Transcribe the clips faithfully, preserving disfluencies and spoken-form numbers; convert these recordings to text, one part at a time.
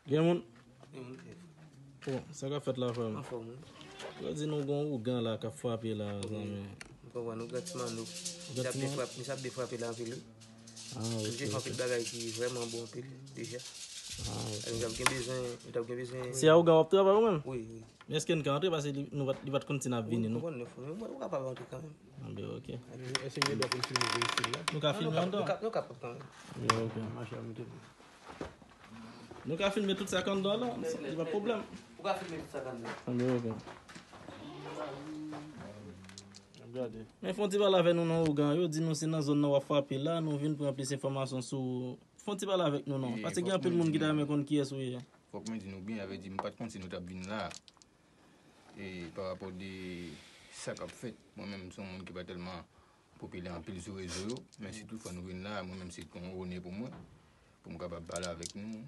Gen moun? Gen moun, chèf. Bon, sa k ap fèt la, frè m? Anfòm, wi. Yo di nou gon ougan la k ap frape la, zanmi. M konprann, ougan Ti Manno. Ougan Ti Manno? Misye ap byen frape la anpil, wi. Ah, ok, ok. Misye fè anpil bagay ki vrèman bon anpil, deja. Ah, ok. Alò, nou t ap gen bezwen, nou t ap gen bezwen. Se a ougan w ap travay ou menm? Wi, wi. Men èske n ka antre? Paske li, nou pa t, li pa t konn si n ap vini, non? Wi, m konprann, men ou kapab antre kanmenm. Ah, ben, ok. Èske gen dwa pou n filme veyikil la? Nou ka filme anndan? Nou ka, nou kapab kanmenm. Ben, ok. Mache a monte. Nou ka filme tout sa k anndan la, li pa pwoblèm. Ou ka filme tout sa k anndan. Ah, ben, ok. Gade. Men fè yon ti pale avèk nou nan ougan. Yo di nou se nan zòn nan w ap frape la, nou vin pran plis enfòmasyon sou ou. Fè yon ti pale avèk nou non. Paske gen anpil moun ki ta renmen konn kiyès ou ye. Fòk mwen di nou byen, avè di m pa t konn si nou t ap vin la. E pa rapò de sa k ap fèt, mwen menm m se yon moun ki pa tèlman popilè anpil sou rezo yo, men si tout fwa nou vin la, mwen menm se yon onè pou mwen, pou m kapab pale avèk nou,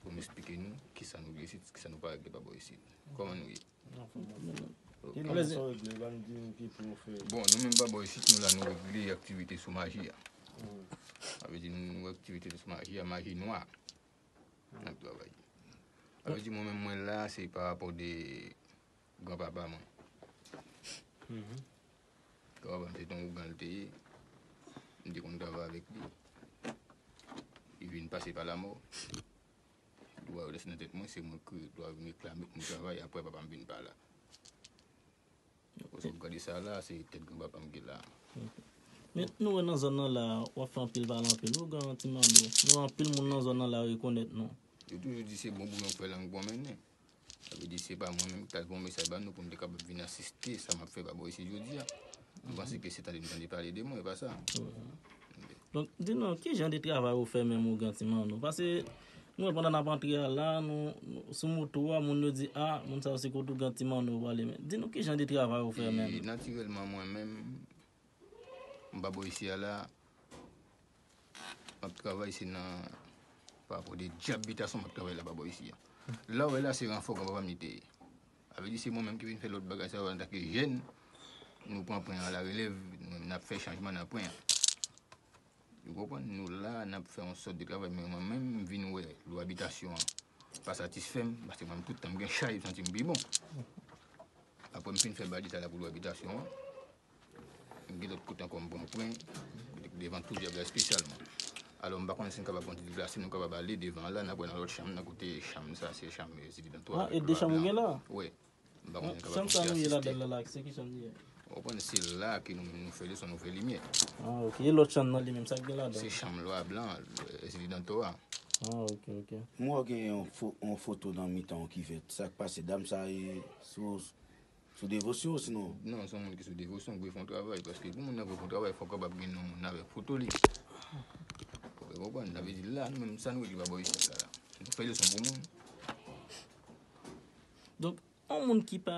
pou m esplike nou kisa nou vle isit, kisa nou pa regle pa bò isit. Kòman nou ye? Anfòm, anfòm. Ki nou sa regle, ba nou di nou ki pou nou fè. Bon, nou menm pa bò isit, nou la nou regle aktivite sou maji a. Hmm. Sa vle di nou, nou aktivite sou maji a, maji nwa. N ap travay. Sa vle di mwen menm mwen la, se pa rapò de granpapa mwen. Mhm. Granpapa m se te yon ougan l te ye. M te konn travay avèk li. Li vin pase pa lamò. Dwa yo lèse nan tèt mwen, se mwen ki dwa vin reklame pou m travay, apre papa m vin pa la. Paske w gade sa la, se tèt granpapa m ki la. Ok. Men nou wè nan zòn nan la, w ap fè anpil pale anpil. Ougan Ti Manno. Nou anpil moun nan zòn nan la rekonèt nou. Yo toujou di se bon bouyon k fè lang bon mennen. Sa vle di se pa mwen menm ki t al voye yon mesaj ba nou pou nou te kapab vin asiste sa m ap fè pa bò isit jodi a. Nou panse ke se tande nou tande pale de mwen, e pa sa. Donk, di nou, ki jan de travay ou fè menm ougan Ti Manno? Paske nou wè pandan n ap antre a la, nou, nou sou moto a, moun yo di, a, moun sa yo se kot ougan Ti Manno yo prale. Men di nou ki jan de travay ou fè menm? E natirèlman, mwen menm, m pa bò isi a la, m ap travay se nan, pa rapò de djab bitasyon m ap travay la pa bò isi a. La w wè la se ranfò granpapa m li te ye. Sa vle di se mwen menm ki vin fè lòt bagay sa yo antanke jèn. Nou pran pwen an la relèv, nou menm n ap fè chanjman nan pwen an. Ou konprann? Nou la, n ap fè yon sòt de travay, men mwen menm, m vin wè lwa abitasyon an pa satisfè m, paske mwen menm tout tan m gen chay, m santi m pi bon. Apre m fin fè badi sa la pou lwa abitasyon an, m gen lòt kote ankò m pran pwen, kote k devan tou dyab la espesyalman. Alò, m pa konnen si n kapab pran ti deplase, nou kapab ale devan la, n ap wè nan lòt chanm nan, kote chanm sa, se chanm, e, Zili Dantò a. Ah, e de chanm ou gen la? Wi. M pa konnen kapab fè yon ti asiste. Chanm sa nou ye ladan l la, la, se ki chanm li ye? Ou konprann, se la ke nou menm nou fè leson, nou fè limyè. Ah, ok. E lòt chanm nan li menm, sa k gen ladan? Se chanm lwa blan, e, Zili Dantò a. Ah, ok, ok. M wè w gen yon fo-, yon foto nan mitan yon kivèt. Sa k pase? Dam sa e sou, sou devosyon osinon? Non, se yon moun ki sou devosyon, ki vle fè yon travay. Paske pou moun nan vle fè yon travay, fòk kapab gen non moun avèk foto li. Ou konprann? Sa vle di la, nou menm, sa nou regle pa bò isit la. Nou fè leson pou moun. Donk, yon moun ki pa,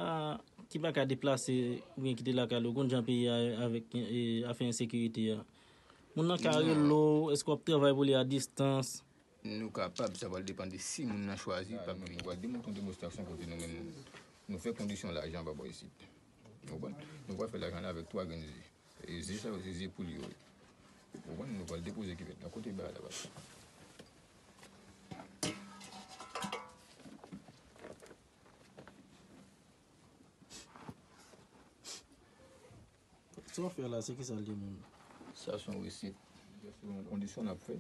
ki pa ka deplase oubyen kite lakay li, ou konn jan peyi a avèk, e, afè ensekirite a. Moun nan ka rele w, èske w ap travay pou li a distans? Nou kapab, sa pral depann de si moun nan chwazi pa vini. Nou pral demontre yon demonstrasyon kote nou menm, nou fè kondisyon lajan pa bò isit. Ou konprann? Nou pral fè lajan la avèk twa grenn ze. E ze sa yo, se ze poul yo ye. Ou konprann? Nou pral depoze kivèt la kote bagay la pase. Sa w fè la, se ki sa l ye menm? Sa se yon resèt. Se yon kondisyon n ap fè.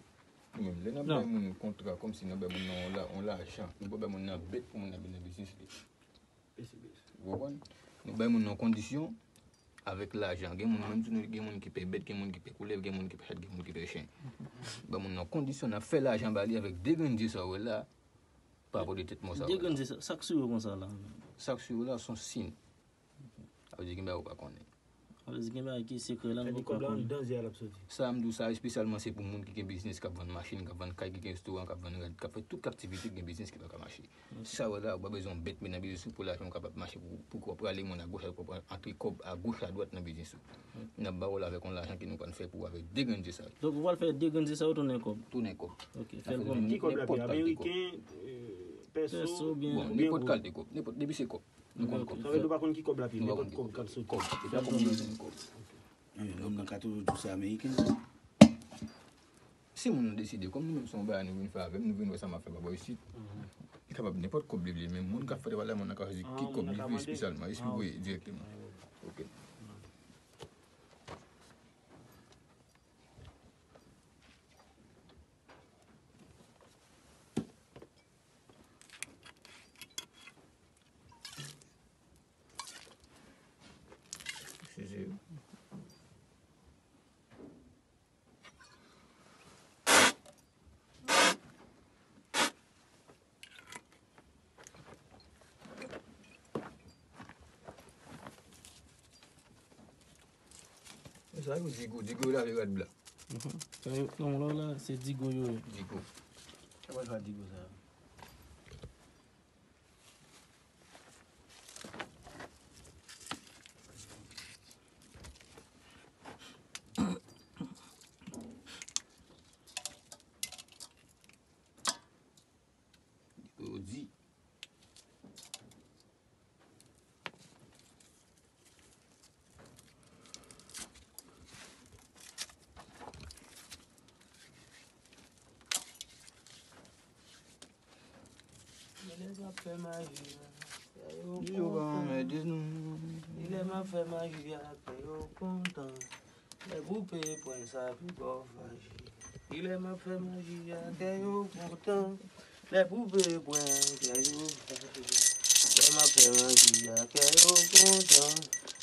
Nou menm, lè n ap bay moun kontra, kòmsi n ap bay moun nan yon la-, yon lajan, nou pa bay moun nan bèt pou moun nan vin nan biznis li. Ou konprann? Nou bay moun nan kondisyon avèk lajan. Gen moun, menm si nou gen moun ki pè bèt, gen moun ki pè koulèv, gen moun ki pè chat, gen moun ki pè chen. Bay moun nan kondisyon, n ap fè lajan ba li avèk de grenn ze sa w wè la, pa rapò de tèt mò sa w wè la. De grenn ze sa, sa k sou yo konsa la? Sa k sou yo la, se yon siy. Sa vle di gen bagay ou pa konnen. Sa vle di gen bagay ki sekrè la, nou pa konnen. Sa m di w sa espesyalman se pou moun ki gen biznis, k ap vann machin, k ap vann kay, ki gen restoran, k ap vann rad, k ap fè tout aktivite ki gen biznis ki pa ka mache. Sa w wè la, ou pa bezwen yon bèt, men nan biznis ou pou lajan w kapab mache, pou, pou w prale moun agoch, pou w antre kòb agoch adwat nan biznis ou. N ap ba w la avèk yon lajan ke nou pral fè pou w avèk de grenn ze sa yo. Donk, ou pral fè de grenn ze sa yo tounen kòb? Tounen kòb. Ok, fè l pou mwen. Ki kòb l ap ye? Ameriken, e, pèso, pèso, oubyen, bon, nenpòt kalite kòb. Nenpòt, depi se kòb. Nou konn kòb. Sa vle di ou pa konn ki kòb l ap ye, nenpòt kòb k ap soti. Kòb. Depi a kòb nou bezwen kòb. Lòm nan ka toujou di w se ameriken. Si moun nan deside, kòm nou menm se yon bagay nou vin fè avè m, nou vin wè sa m ap fè pa bò isit, li kapab nenpòt kòb li vle, men moun k ap fè travay la, moun nan ka chwazi ki kòb li vle espesyalman, epi voye dirèkteman. Ok. Sa yo digo, digo yo lave rad blan. Mhm. Sa yo, non, la, la, se digo yo ye. Digo. Sa pa sa digo sa. Digo yo di. Genlè m ap fè maji a, kè yo kontan. Genlè m ap fè maji a, kè yo kontan. Lè poupe pran sa pi bò fache. Genlè m ap fè maji a, kè yo kontan. Lè poupe pran, kè yo fache. Lè m ap fè maji a, kè yo kontan.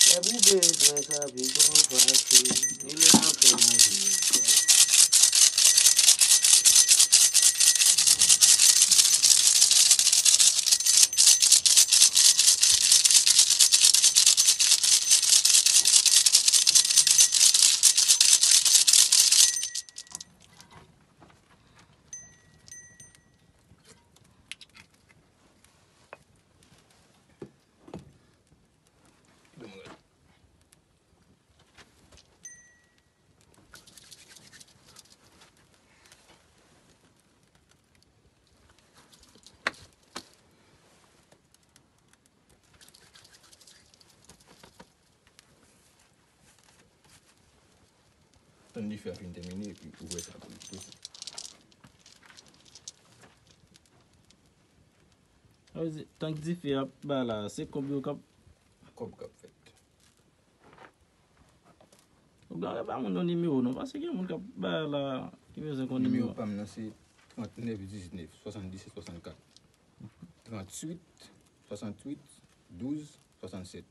Lè poupe pran sa pi bò fache. Genlè m ap fè maji a, kè yo Tann dife a fin tèmine, epi ouvè sa pou li tou. Sa vle di, tank dife a ap bay la, se kòb yo k ap. Kòb k ap fèt. Ou gen ba moun yon nimewo non, paske gen moun k ap bay la, ki bezwen konn nimewo. Nimewo pa m nan se trannèf diznèf swasanndisèt swasannkat. Tranntuit swasanntuit douz swasannsèt.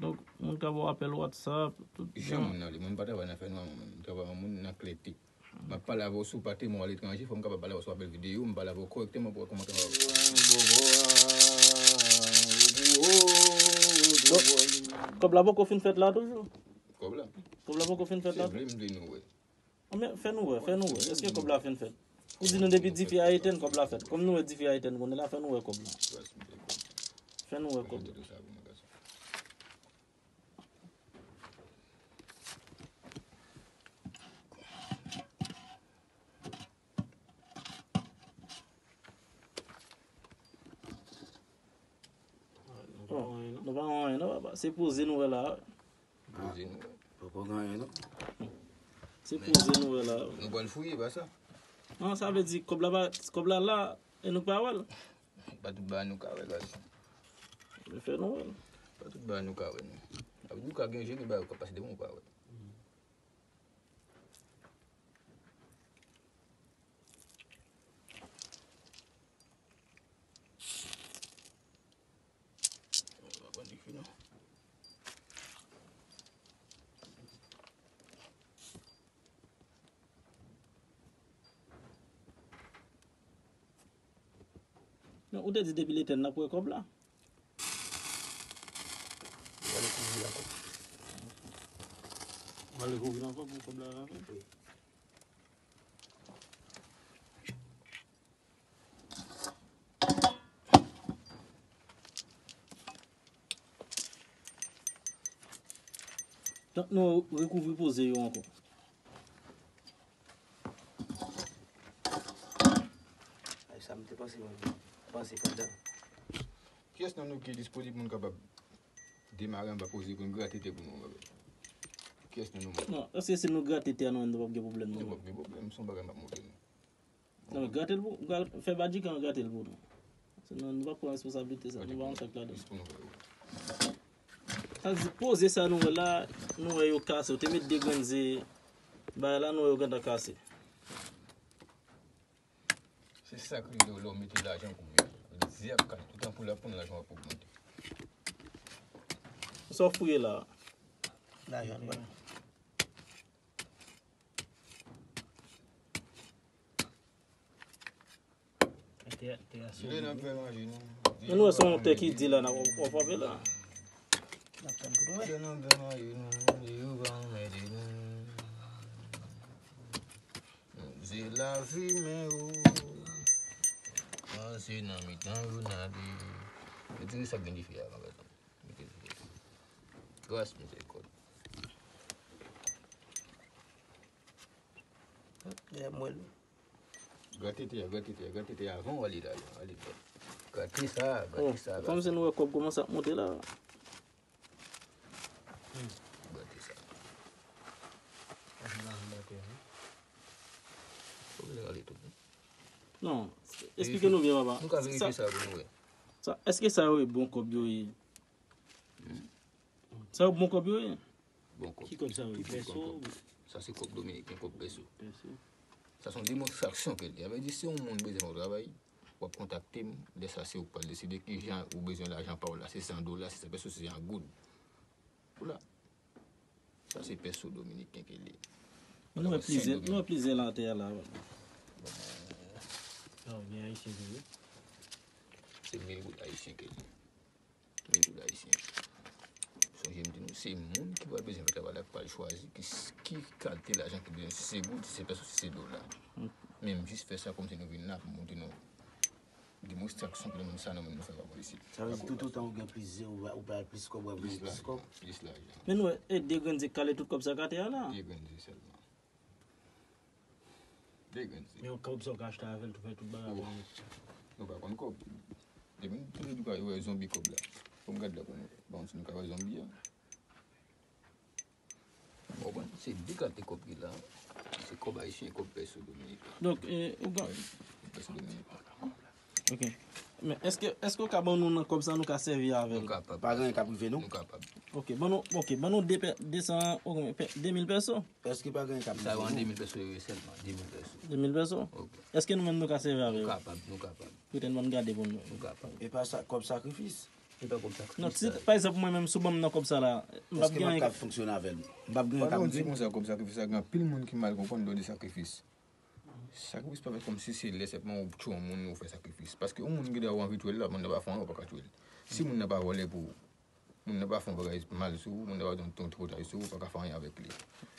Donk, moun ka ba w apèl WhatsApp, tout. Jan moun nan li, moun pa travay nan fè nwa, moun travay an moun nan klète. M ap pale avè w sou patrimwàn aletranje, fò m kapab pale avè w sou apèl videyo, m pale avè w kòrèkteman pou w wè kòman travay. Donk, kòb la poko fin fèt la toujou? Kòb la? Kòb la poko fin fèt la? Si w vle, m vle nou wè. Anben, fè nou wè, fè nou wè. Èske kòb la fin fèt? Ou di nou depi dife a etenn, kòb la fèt. Kòm nou wè dife a etenn kounye la, fè nou wè kòb la. Fè nou wè kòb la. Nou pa wè anyen non, papa. Se poze nou wè la. Poze nou wè. Poko gen anyen non. Se poze nou wè la. Nou pral fouye, pa sa. Non, sa vle di kòb la pa, kòb la la, e nou pa wè l. Pa tout bagay nou ka wè, gason. Men fè nou wè l. Pa tout bagay nou ka wè non. Apre nou ka gen je nou bagay ou ka pase devan ou pa wè. Non, ou te di depi l etenn n ap wè kòb la. Ou ale kouvri l ankò. Ou ale kouvri l ankò pou kòb la lave? Wi. Tank nou rekouvri poze yo ankò. Ay, sa m te panse, mwen. Panse pandan. Kiyès nan nou ki disponib, moun kapab demare anba poze pou n grate tè pou nou, baba? Kiyès nou nou mande? Non, èske si nou grate tè a nou menm nou p ap gen pwoblèm Nou nou p ap gen pwoblèm, se yon bagay m ap montre nou. Non, men grate l pou gra- fè Badjikan grate l pou nou. Se nou, nou pa pran responsablite sa, nou pa yon sak ladan. Jis pou nou wè yo. Sa di poze sa nou wè la, nou wè yo kase, ou te met de grenn ze bagay la, nou wè yo gentan kase. Se sa k rive w lè w mete lajan pou byen. Ze ap kale toutan pou l ap pran lajan w ap ogmante. Sa w fouye la. Lajan nou wè. Lè n ap fè manje nou. Men nou wè se yon tè ki di la n ap w ap frape la. N ap tann pou nou wè. Lè n ap fè manje nou. Yo pa anmède nou. Se lavi men ou. Panse nan mitan jounal. Retire sa k gen dife a kanpè. Gras mizèrikòd. Dèyè mwen. Grate tè a, grate tè a, grate tè a avan w ale la. Ale la. Grate sa, Oh, grate sa. Kòm se nou wè kòb kòmanse ap monte la. Grate sa. Fòk nou ale tout. Non, eksplike nou byen papa. Nou ka verifye sa pou nou wè. Sa, èske sa yo e bon kòb yo ye? Sa yo bon kòb yo ye? Bon kòb. Ki kòb sa yo? Ki Pèso? Sa se kòb dominiken, kòb pèso. Pèso. Sa se yon demonstraksyon ke l ye. Sa vle di si yon moun bezwen yon travay, w ap kontakte m, lè sa se ou k pral deside ki jan ou bezwen lajan pa w la, se san dola, se san pèso, se an goud. Ou la. Sa se pèso dominiken ke l ye. Nou wè plizyè, nou wè plizyè latè la. Ah, gen ayisyen ki vle. Se mil goud ayisyen ke l ye. Mil goud ayisyen. Sonje m di nou, se moun ki pral bezwen fè travay la k pral chwazi ki, ki kalite lajan ki bezwen, si se goud, si se pèso, si se dola. Men m jis fè sa kòmsi nou vin la pou montre nou demonstraksyon pou nou sa nou menm nou fè pa isit. Sa vle di toutotan ou gen plis ze, ou va- ou pral plis kòb, ou va vin plis kòb. Plis lajan. Men nou wè, e de grenn ze kale tout kòb sa k atè a la. De grenn ze sèlman. De grenn ze. Men yon kòb sa w ka achte avè l tou fè tout bagay avè l. Nou pa konn kòb. Depi nou toujou di w wè zonbi kòb la. Fò m gad la pou nou. Bon, si nou ka wè zonbi a. Ou konprann? Se de kalite kòb ki la. Se kòb ayisyen, kòb pèso dominiken. Donk, e, ou ka, Pèso dominiken. ok. Men èske, èske w ka ban nou nan kòb sa nou ka sèvi avè Nou l? kapab. Pa gen anyen k ap rive nou. Nou kapab. Ok, ban nou, ok, ban nou de pè- de san, ok, pè- de mil pèso. Èske pa gen anyen k ap Sa yo rive an nou? De mil pèso yo ye sèlman. De mil pèso. De mil pèso? Ok. Èske nou menm nou ka sèvi avè Nou yo? Kapab, nou kapab. Poutèt ban n gade pou nou. Nou kapab. E pa sa, kòb sakrifis. Se pa kòb sakrifis. Non, si, pa egzanp, mwen menm, si w ban m nan kòb sa la, m p ap Èske gen m ap anyen. ka fonksyone avè l? M p ap gen anyen k Pandan ap w di rive m? Konsa kòb sakrifis la, gen anpil moun ki mal konprann lè w di sakrifis. Sakrifis pa fèt kòm si se lè sèlman ou tchwe yon moun ou fè sakrifis. Paske yon moun gen dwa anvi tchwe l la, moun nan pa fè anyen, ou pa ka tchwe l. Si moun nan pa vòlè pou ou, moun nan pa fè yon bagay mal sou ou, moun nan pa fè yon tripotay sou ou, ou pa ka fè anyen avèk li.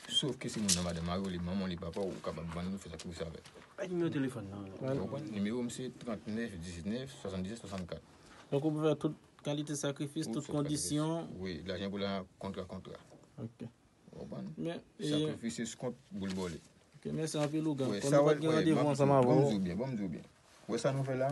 Sof ke si moun nan madanm mari w, li manman w, li papa w, ou kapab vann li, fè sakrifis avè l. Bay nimewo telefòn nan. Ou konprann? Nimewo m se trannèf diznèf swasanndisèt swasannkat. Donk, ou pou fè tout kalite sakrifis, tout kondisyon. Wi, lajan pou la kontra kontra. Ok. Ou konprann? Men, e, Sakrifis eskont boul bòle. ok, mèsi anpil, ougan. Wè, Kòm sa nou wè, pa t gen wè, randevou ban m ansanm di, avè ban m w. di w byen, ban m di w byen. Wè sa nou fè la,